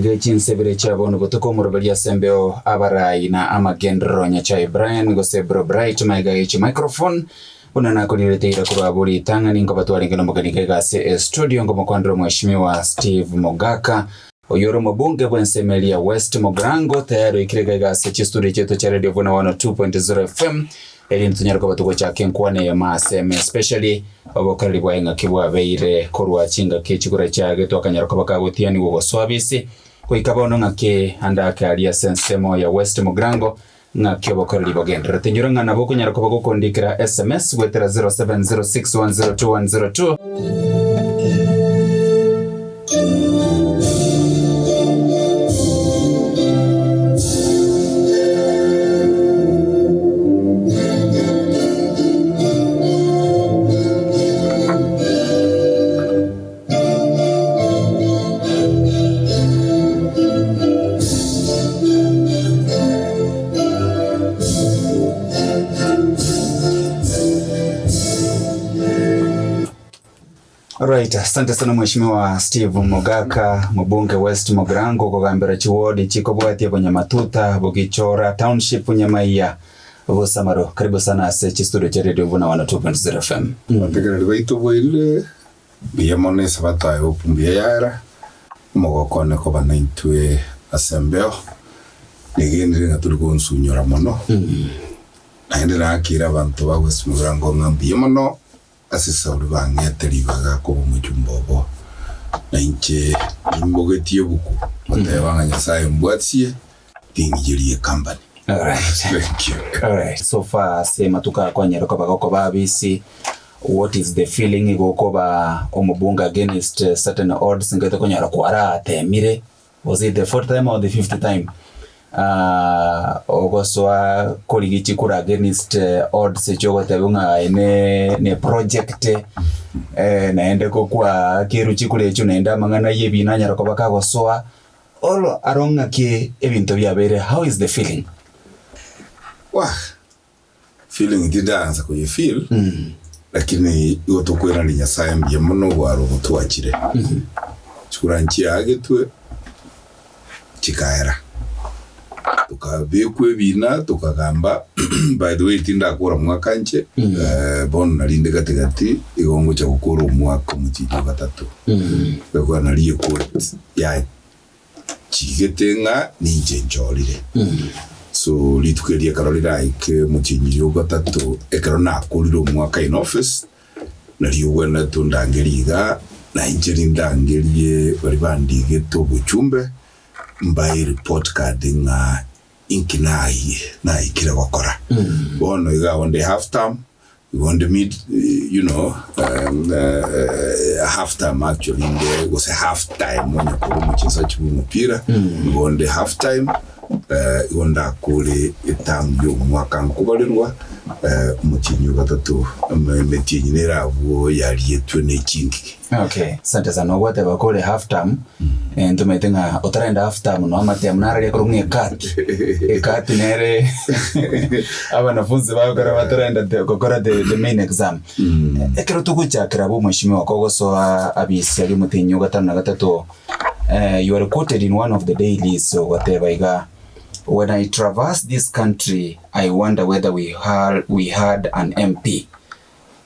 Ge chinsebere chia bono botuko omoroberi ase embeo abarai na amagenderero Nyachae Brian gose Bro Bright maega ye chimicrophone buna nakorirete ira korwa abwo ritang'ani nkoba twarenge nomogeni gaiga ase estudio ngomokwanera omweshimiwa Steve Mogaka oyio ore omobunge bw'ensemo eria West Mugirango tayari oikire gaiga ase chistudio chiaito chia Radio Vuna 102.0 FM erinde tonyare koba togochaka enkwana eyemo ase eme especially Obokoreri bwaye ng'aki bwabeire korwa chingaki chigura chiagetwe akanyara koba kagotianigwa gosoa bisi, goika bono ng'aki ande ake aria ase ensemo ya West Mugirango, ng'aki obokoreri bogendererete. Inyora ng'a nabo okonyara koba gokondikera sms goetera 0706102102. Alright, asante sana Mheshimiwa Steve Mogaka, mbunge West Mugirango kogambera chiwodi chikobwatia Bonyamatuta, Bogichora Township, Nyamaiya, Bosamaro. Karibu sana ase chistudio chia Radio Vuna 102.0 FM. Abategereri baito bwairire mbuya mono Esabato aye hope mbuya yaera, omogoko one koba naintwe ase embeo, negenire ng'a tori gonsunyora mono, naende naakire abanto ba West Mugirango ng'a mbuya mono Ase Sauli bang'ete ribaga koba omochumba obo, na inche nimbogetie ebuku goteba ng'a Nyasae mbwatie, ting'iyerie ekampani. Alright. Thank you. Alright. So far ase amatuko aya kwanyare koba gokoba abisi, what is the feeling igo okoba omobunge against certain odds nkaete konyora kwaratemire Was it the fourth time or the fifth time ogosoa korigia chikura against odds echio ogoteba ng'a aye ne ne project naende kokwakerwa chikura echio naende amang'ana ya ebina anyara koba kagosoa all aro ng'aki ebinto biabeire how is the feeling? Wah! Feeling tindaansa koye feel lakini igo tokwerania Nyasaye mbuya mono obwaro obo twachire. Chikura nchiagetwe chikaera tokabekwa ebina tokagamba by the way tindakora omwaka inche bono nari inde gati gati igo ngocha gokora omwaka omotienyi o gatato gekogera nari ecourt ya Chigete ng'a ninche nchorire. So rituko erio ekero riraike omotienyi oyo ogatato, ekero nakorire omwaka in office, nario ogwenerete ondangerie iga, na inche rindangerie baria bandigete obochumbe, mbae report card ng'a inki naye naikire gokora. Bono iga onde half term, Igo nde mid you know half term actually nde gose half time onye korwa omochesachi bwa omopira igo nde half time igo ndakore eterm ya omwaka nkobarerwa omotienyi o gatato emetienyi nere abwo yarietwe ne chingige. Okay, asante sana ogwateba kore half term eh, ntomanyete ng'a otarenda half term no amatemu naro aria akorokwa ng'a ecut, ecut nere abanafunzi bagokora batarenda the gokora the the main exam. Ekero togochakera abwo omweshimiwa kogosoa abisi aria omotenyi o gatano na gatato you are quoted in one of the dailies ogoteba iga, When I traverse this country I wonder whether we we had an MP.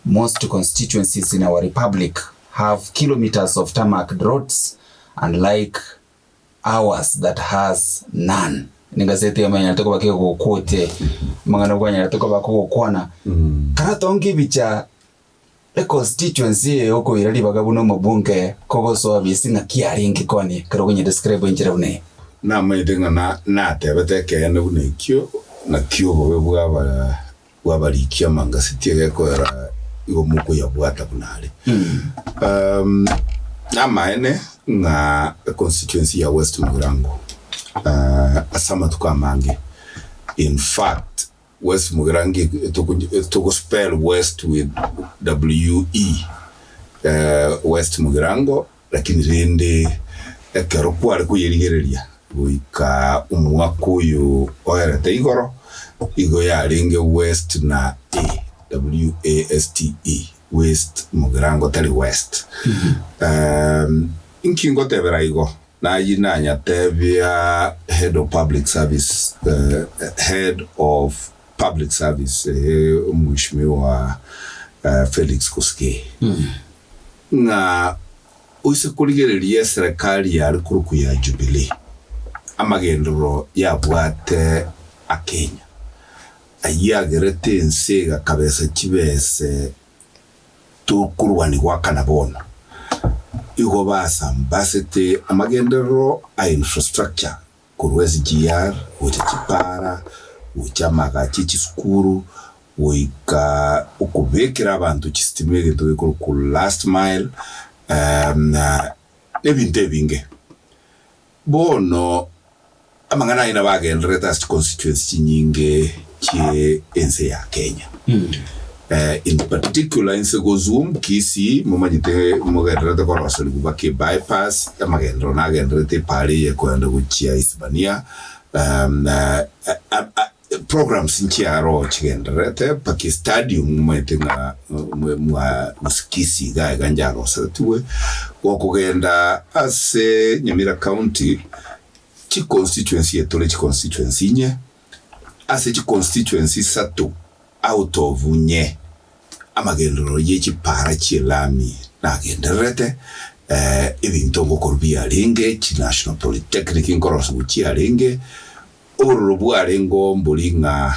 Most constituencies in our republic have kilometres of tarmacked roads unlike ours that has none. Negaseti amanyarete koba kegoquote amang'ana kwanyarete koba kogokwana. Karatonge ebicha econstituency eye okoira ribaga buna omobunge kogosoa bisi ng'aki arenge koni ekero okonya describe enchera buna eye. Namanyete ng'a na natebete ekeene buna ekio, naki obobe bwaba bw'abariki amangaseti egekoera igo mokoyabwata buna are. Namaene ng'a econstituency ya West Mugirango ase amatuko amange, in fact West Mugirango togo spell West with WE, West Mugirango, lakini rende ekero kware koyerigereria Goika omwaka oyo oerete igoro, igo yarenge West na A, W-A-S-T-E, Waste, mogerango tari West. Inki ngotebera igo? Nayio nanyatebia head of public service head of public service Omweshimiwa Felix Koskei ng'a oise korigereria eserekari yare korokwa ya Jubilee amagenderero yabwate Akenya ayio agerete ense egakabesa chibese tokorwanigwa akana bono, igo basambasete amagenderero a infrastructure korwa SGR gocha chipara, gocha amagacho e chisukuru, goika okobekera abanto chistima egento gekorokwa last mile, na ebinto ebinge. Bono amang'ana ayio nabo agendererete ase chiconstituency chinyinge chie ense ya Kenya. In particular inse Gozum, Kisii, momanyete mogendererete koroserigwa mpaka ebypass, amagenderero nagendererete epara eye ekoenda gochia Isibania, Programs nchiaro chigendererete mpaka estadium omanyete ng'a mwa gose Kisii iga iga njaroseretigwe, gokogenda ase Nyamira county chiconstituency etore chiconstituency inye, ase chiconstituency isato out of inye amagenderero ye chipara chi'elami nagendererete, ebinto ngokorwa biarenge, chinational polytechnic nkorosiwa chiarenge. Obororo bwarengeo mbori ng'a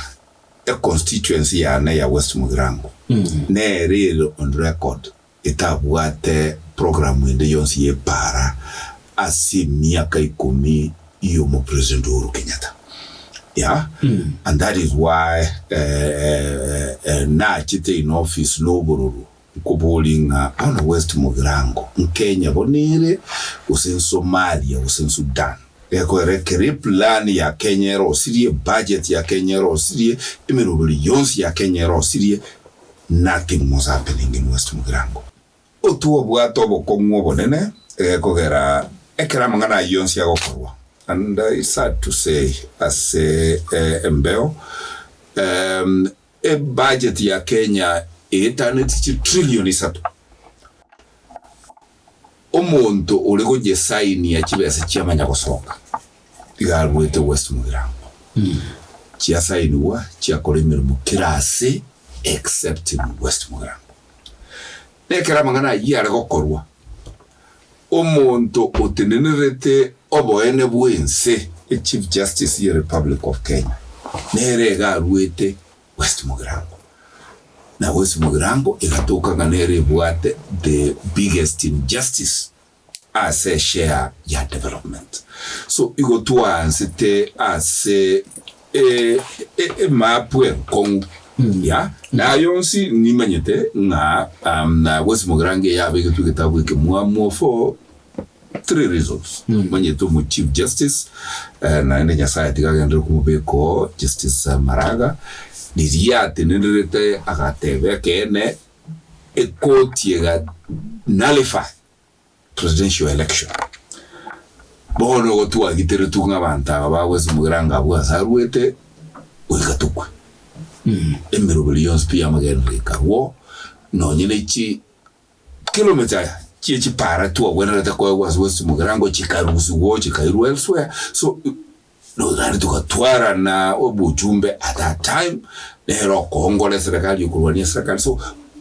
econstituency yane ya West Mugirango nere ere on record etabwate program ende yonsi y'epaara ase emiaka ikomi y'omopresident Uhuru Kenyatta. Yeah, and that is why nachete in office nobororo Nkoborie ng'a bono West Mugirango nkenya bono ere, gose nsomalia, gose nsudan? Gekoera ekero eplan ya Kenya erosirie, ebudget ya Kenya erosirie, emeroberi yonsi ya Kenya erosirie, nothing was happening in West Mugirango. Otwobwate obokong'u obonene, egekogera ekero amang'ana ayio yonsi agokorwa, and it's sad to say ase embeo, Ebudget ya Kenya eetaneti chitrillion isato. Omonto ore gojesainia chibesa chiamanya gosoka iga arwete West Mugirango. Chiasainiwa chiakora emeremo kera ase except in West Mugirango. Nekero amang'ana ayio are gokorwa, omonto otenenerete oboene bw'ense, Chief Justice ye Republic of Kenya, nere iga aruete West Mugirango. Na West Mugirango egatoka ng'a nere ebwate the biggest injustice ase eshare ya development. So igo twaansete ase emap enkong'u ya na aye onsi nimanyete ng'a West Mugirango eyabegetwe egetabu ekemwamu for three reasons. Manyete omo Chief Justice naende Nyasaye tiga agenderere komobeka oo Justice Maraga, riria atenenerete agateba ekeene ekoti ega nullify presidential election. Bono igo twagiteretwe ng'a abanto aba ba West Mugirango abwo ase arwete goika tokwe. Emeroberi yonsi pi y'amagenderero ekarwoo, nonye ne chi kilomita chie chipara twagwenerete koegwa ase West Mugirango chikarusigwa oo chikairwa elsewhere. So naende togatwarana obochumbe at that time, nere okoongora eserekari okorwania eserekari so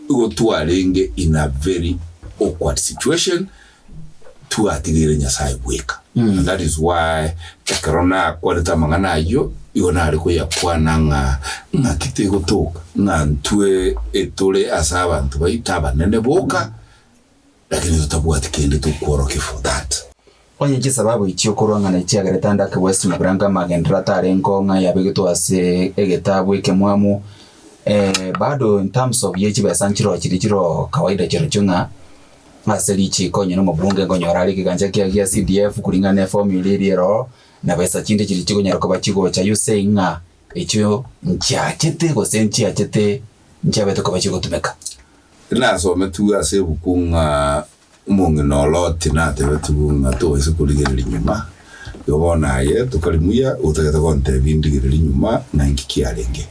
igo twarenge in a very awkward situation twatigeire Nyasaye bweka. And that is why ekero nakwanete amang'ana ayio igo nare koyakwana ng'a ng'aki tegotoka ng'a ntwe etore ase abanto baito abanene boka lakini totabwati kende tokworokia for that. Onye chisababu echio korwa ng'a nechiagerete ande ake West Mugirango amagenderero atarengo ng'a yabegetwe ase egetabu ekemwamu, bado in terms of ye chibesa nchiroo chiria chiroo kawaida chirochio ng'a ase richiko onye na omobunge nkonyora are ekegancha kiaye gia CDF kuringana na eformula eria eroo, na besa chinde chiria chikonyara koba chigocha you saying ng'a echio nchiachete gose nchiachete nchiabete koba chigotumeka. Nasometigwe ase ebuku ng'a Omong'ina o Loti natebetigwe ng'a tobaisa korigereria nyuma, igo bono aye tokari muya, otagete gontebia ndigererie nyuma ng'a inki kiarenge.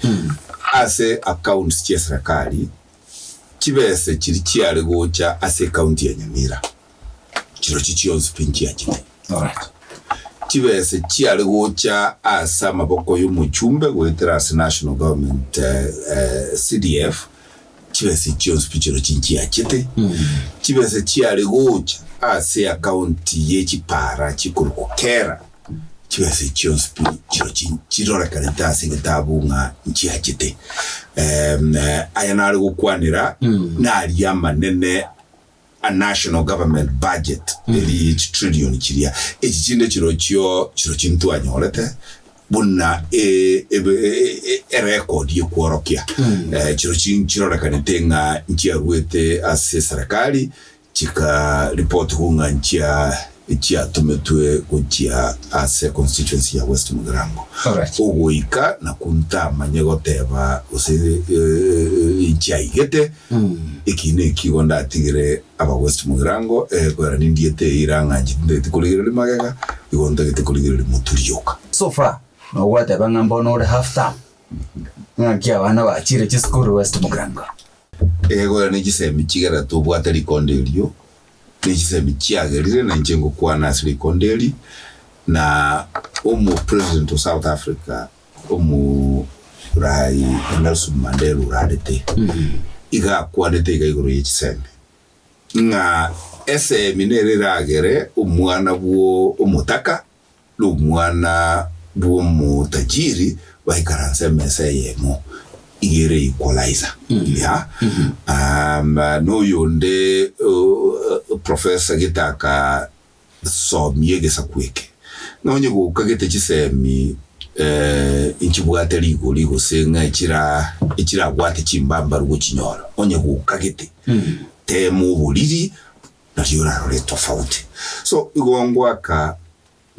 Ase accounts chi'eserekari, chibese chiria chiare gocha ase ecounty ya Nyamira, chirochio chionsi pi nchiachete. Alright. Chibese chiare gocha ase amaboko y'omochumbe goetera ase National Government CDF, chibesa chionsi pi chirochio nchiachete. Chibesa chiare gocha ase account ye chipara chikorokwa Kera, chibesa chionsi pi chirochio nchirorekanete ase egetabu ng'a nchiachete. Aya nare gokwanera naria amanene a national government budget eria ye chitrillion chiria, echi chinde chirochio chirochio ntwanyorete buna e- ebe- e- e- erecord ekworokia. Chirochio nchirorekanete ng'a nchiaruete ase eserekari chika report ng'a nchia chiatometwe gochia ase constituency ya West Mugirango. Alright. Ogoika nakwo ntamanye goteba gose nchiaigete, eki neki igo ndatigere aba West Mugirango, egekoera nindiete eira ng'a inche tintagete korigereria magega, igo ntagete korigereria motwe rioka. So far nogwateba ng'a mbono ore half term, ng'aki abana bachire chisukuru West Mugirango? Egekoera ne chisemi chigera tobwate rikondo erio, ne chisemi chiagerire na inche ngokwana ase rikondo eri, na omo president o South Africa omorai Nelson Mandela orarete, iga akwanete iga igoro ye chisemi, ng'a esemi nere eragere omwana bwo omotaka na omwana bw'omotajiri baikaranse emesa eyemo, iga ere equalizer. Yeah. Na oyonde professor gete akasomia egesaku eke, ng'a onye gokagete chisemi nchibwate rigori gose ng'a echira echirabwate chimbambaru gochinyora, onye gokagete tema oboriri nario orarore etofauti. So igo ngoaka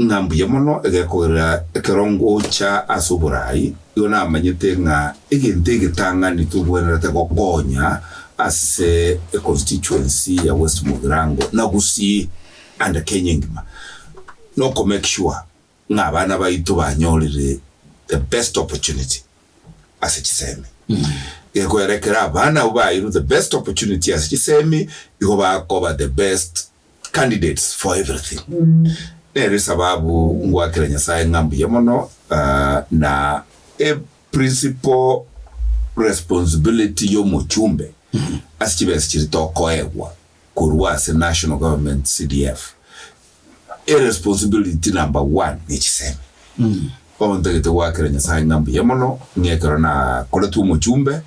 Ng'a mbuya mono egekogera ekero ngocha ase oboraai, igo namanyete ng'a egento egetang'ani tobwenerete gokonya ase econstituency ya West Mugirango na Gusii and Kenya engima noko make sure ng'a abana baito banyorire the best opportunity ase chisemi. Gekoera ekero abana abwo bairwe the best opportunity ase chisemi, igo bakoba the best candidates for everything. Nere esababu ngwakera Nyasaye ng'a mbuya mono na e principal responsibility y'omochumbe ase chibesa chiria tokoegwa korwa ase national government CDF, e responsibility number one ne chisemi. Bono ntagete goakera Nyasaye ng'a mbuya mono ng'a ekero nakoretwe omochumbe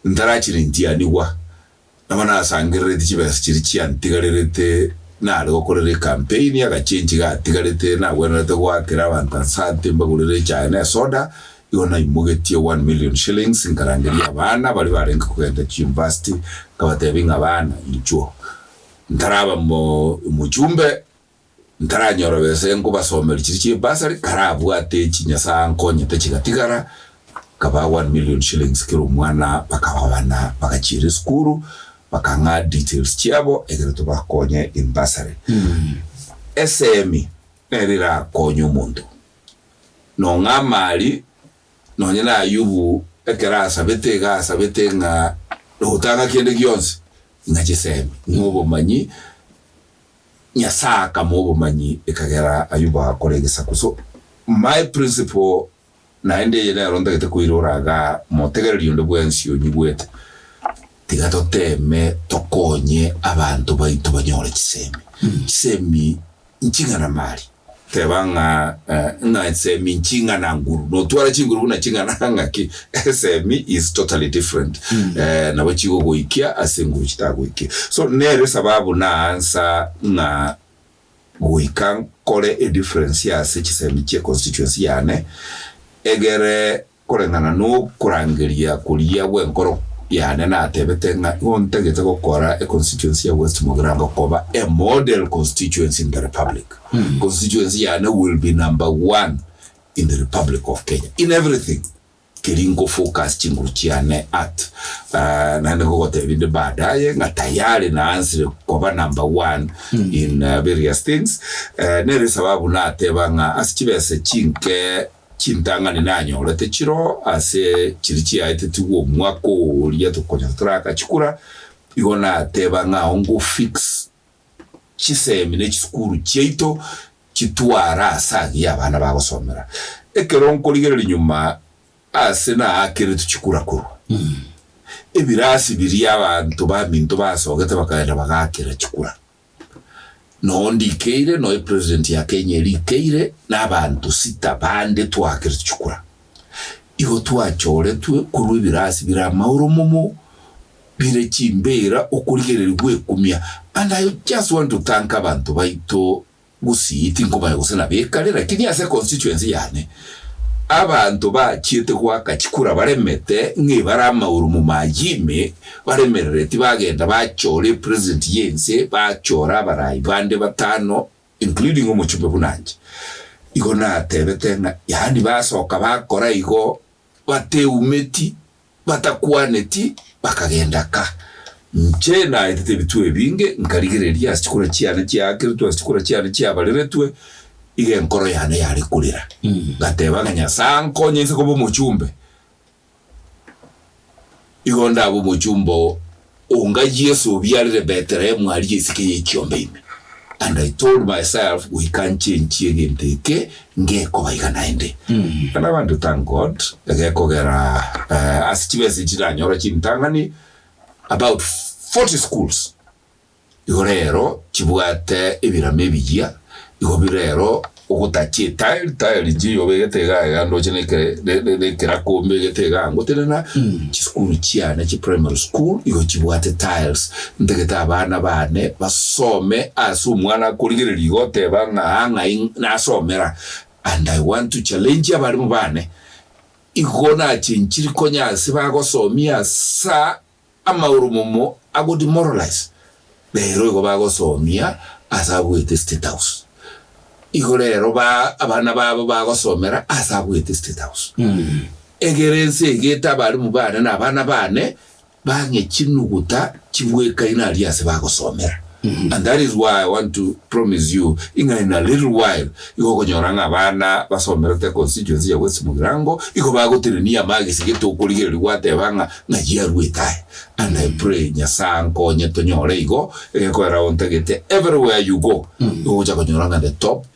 ntarachire ntianigwa Nabo nasangereretie chibesa chiria chiantigarerete nare gokorera ekampeini, agachenchi gatigarete nagwenerete goakera abanto asante mbagorere echae na esoda, igo naimogetie one million shillings nkarangeria abana baria barenge kogenda chiuniversity nkabatebia ng'a bana inchuo ntaraba mo omochumbe ntaranyora besa nkobasomeria chiria chie bursary karabwate echi Nyasaye ankonyete chigatigara, nkabaa one million shillings kera omwana bakabana bagachiera esukuru bakang'a details chiabo ekero tobakonye in bursary. Esemi nere erakonye omonto nong'a amari nonye na Ayubu ekero asabete iga asabete ng'a gotanga kende gionsi ng'a chisemi ng'a obomanyi Nyasae akamoa obomanyi ekagera Ayubu agakora egesaku. So my principle naende eye nero ntagete koirora igaa motegereri onde bwensi onyigwete, tiga toteme tokonye abanto baito banyore chisemi. Chisemi nching'ana mari, teba ng'a ng'a esemi nching'ana nguru, notwara chinguru buna ching'ana ng'aki, esemi is totally different nabo chigogoikia ase enguru chitagoikie. So nere esababu naansa ng'a goika nkore edifference ase chisemi chie constituency yane, egere koreng'ana nokorangeria koria gw'enkoro yane natebete ng'a igo ntagete gokora econstituency ya West Mugirango koba a model constituency in the republic. Constituency yane will be number one in the Republic of Kenya in everything. Keri nko focus chinguru chiane at naende ngogotebia inde baadaye ng'a tayari naansire koba number one in various things. Nere esababu nateba ng'a ase chibesa chinke chintang'ani nanyorete chiro ase chiria chiaetetigwe omwaka oria tokonya totaraka chikura, igo nateba ng'a ao ngo fix chisemi ne chisukuru chiaito. Chitware ase agiya abana bagosomera. Ekero nkorigereria nyuma ase naakeretwe chikura korwa, ebirasi biria abanto baminto basogete bakagenda bagaakera chikura. Noo ndikeire, noo epresident ya Kenya erikeire, na abanto sita bande twaakeretwe chikura. Igo twachoretwe korwa ebirasi bire amaoromomo, bire chimbeera, okorigereria gwekumia. And I just want to thank abanto baito Gusii, tinkomanya gose nabekare, lakini ase econstituency yane, abanto bachiete goaka chikura baremete ng'a ebare amauru momayio ime, baremerereti bagenda bachore epresident y'ense, bachore abarai bande batano including omochumbe buna inche. Igo natebete ng'a yaani basoka bakora igo bateumeti, batakwaneti, bakagenda ka. Inche naetete ebituo ebinge, nkarigereria ase chikura chiane chiaakeretwe, ase chikura chiane chiabareretwe, iga enkoro yane yare korera. Ngateba ng'a Nyasae ankonye inse koba omochumbe, igo ndabe omochumbe oo onga Yeso obiarire Bethlehemu aria esike ye chiombe ime. And I told myself goika nchenchie egento eke ngekoba iga naende. And I want to thank God egekogera ase chibesa echi nanyora chintang'ani about 40 schools Igo rero chibwate ebirama ebiyia, igo birero ogotacha etaeri, taeri nchiyo obegete iga iga ndoche nekere nekerako mbegete iga ngotenena, chisukuru chiane chi primary school igo chibwate tiles, ntagete abana bane basome ase omwana akorigereria iga oteba ng'a aa ng'ai nasomera, and I want to challenge abalimu bane, igo nachenchiri konya ase bagosomia asa Amaoromomo ago demoralize rero igo bagosomia ase abwete state house igo rero ba abana babo bagosomera ase abwete state house egere ense egete abalimu bane na abana bane bang'e chinuguta chibwekaine aria ase bagosomera and that is why I want to promise you ing'a in a little while igo okonyora ng'a abana basomerete constituency ya West Mugirango igo bagotenenia amagisi gete okorigereria gwateba ng'a Ng'ai aruete aye? And I pray Nyasae ankonye tonyore igo, egekoera ontagete everywhere you go, ogocha konyora ng'a the top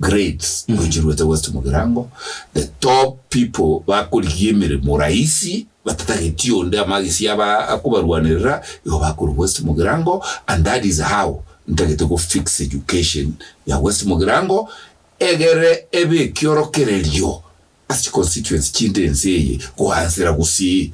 grades gochiruete West Mugirango, the top people bakorigia emeremo rahisi batatageti onde amagisi aba akobarwanerera, igo bakorwa West Mugirango and that is how ntagete go fix education ya West Mugirango, egere ebe ekiorokererio ase chiconstituency chinde ense eye goansera gusii.